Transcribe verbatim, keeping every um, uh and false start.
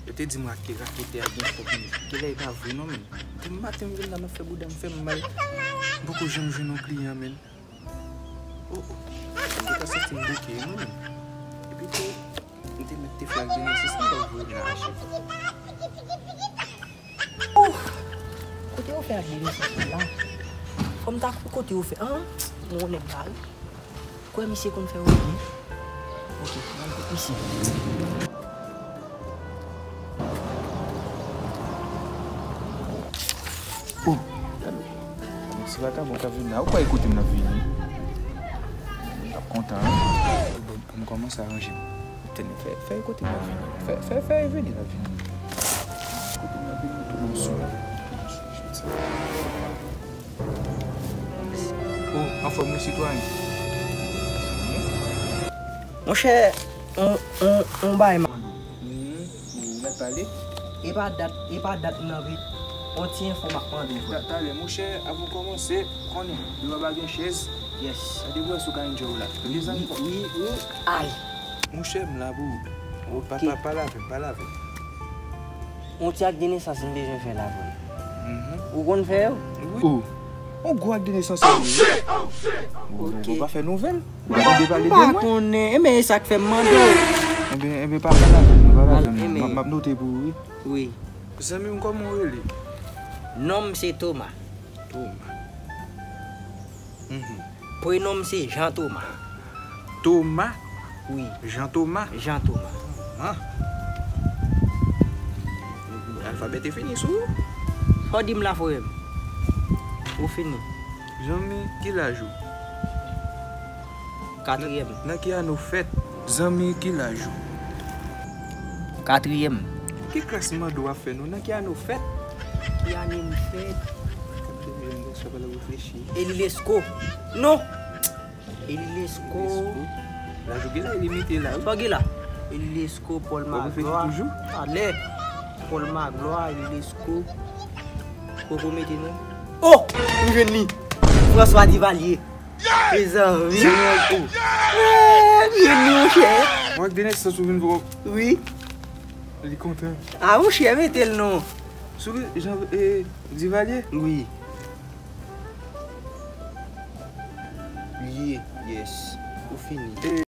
Yo te di m rake-, raketè a gen fòk, men kilè e pa vre non, men. Depi maten m vin la, m ap fè bouda m fè m mal. M poko janm jwenn yon kliyan, men. Oh, oh. M te ka santi m bouke, wi, men. Epi tou, m te mèt te fè ak Denisans, m pa voye m nan achte. Oh! Kote yo fè ak Denisans la? Fò m ta koute kote yo fè. An, m wè nèg la, wi. Kwè misye konn fè yo byen. Ok, m al koute misye. Oh, gade. Gade ti vakabon k ap vin la. Ou kwè e kote m ap vini? M ap kontan, wi. Bon, pou m kòmanse aranje m. Tande, fè, fè e kote m ap vini. Fè, fè, fè e vini l ap vini. Kote m ap vini, tou m sou la. Tou m sou jodi. Oh, anfòm wi sitwayen. Monchè, on, on, on bay ma. Mhm, ou mèt pale. E pa dat, e pa dat nan rit. On ti enfo m ap mande w, frè. Ta-, talè, monchè, avan w kòmanse, konnen, devan pa gen chèz. Yes. Gade bwè sou ka enjoy w la. Wi, wi, wi. Ay. Monchè, m la pou ou. Pa, pa, pale avè m, pale avè m. On ti ak de nesans m bezwen fè la pou ou. Mhm. Ou konn fè yo? Wi. Oh. On gwo ak de nesans. Oh, shit! Oh, shit! Ou, ou, ou pa fè nouvèl? Ou pa tande pale de mwen? M pa konnen. Enben, e sa k fè m mande w. Enben, enben, pa pale avè m, pa pale avè m. Al, enben. M ap, m ap note pou ou, wi. Wi. Zanmi m, kòman w rele? Non m se Thomas. Thomas. Mhm. Prenon m se Jean Thomas. Thomas? Wi. Jean Thomas? Jean Thomas. Ah. Alfabè te fini sou ou? Sa w di m la, frè m? Ou fini. Zanmi, ki laj ou? Katriyèm. Nan, nan ki ane w fèt? Zanmi, ki laj ou? Katriyèm. Ki klas mande w ap fè non? Nan ki ane w fèt? Ki ane m fèt? Gade jèn gason pa l ap reflechi. Eli Lesko. Non! Eli Lesko. Lesko. Laj ou gen la, e limite la, wi. Sa w gen la? Eli Lesko, Paul Magloire. W ap reflechi toujou? Talè. Paul Magloire, Eli Lesko. Poko mete non. Oh! M jwenn li. François Duvalier. Mezanmi. General O. Eh, m jwenn li, monchè. Mwen ak Denis, sa sou vin vre. Wi. Li kontan. Ah, monchè, mete l non. Sou Jean, eh, Duvalier? Wi. Li ye, yes. Ou fini. E,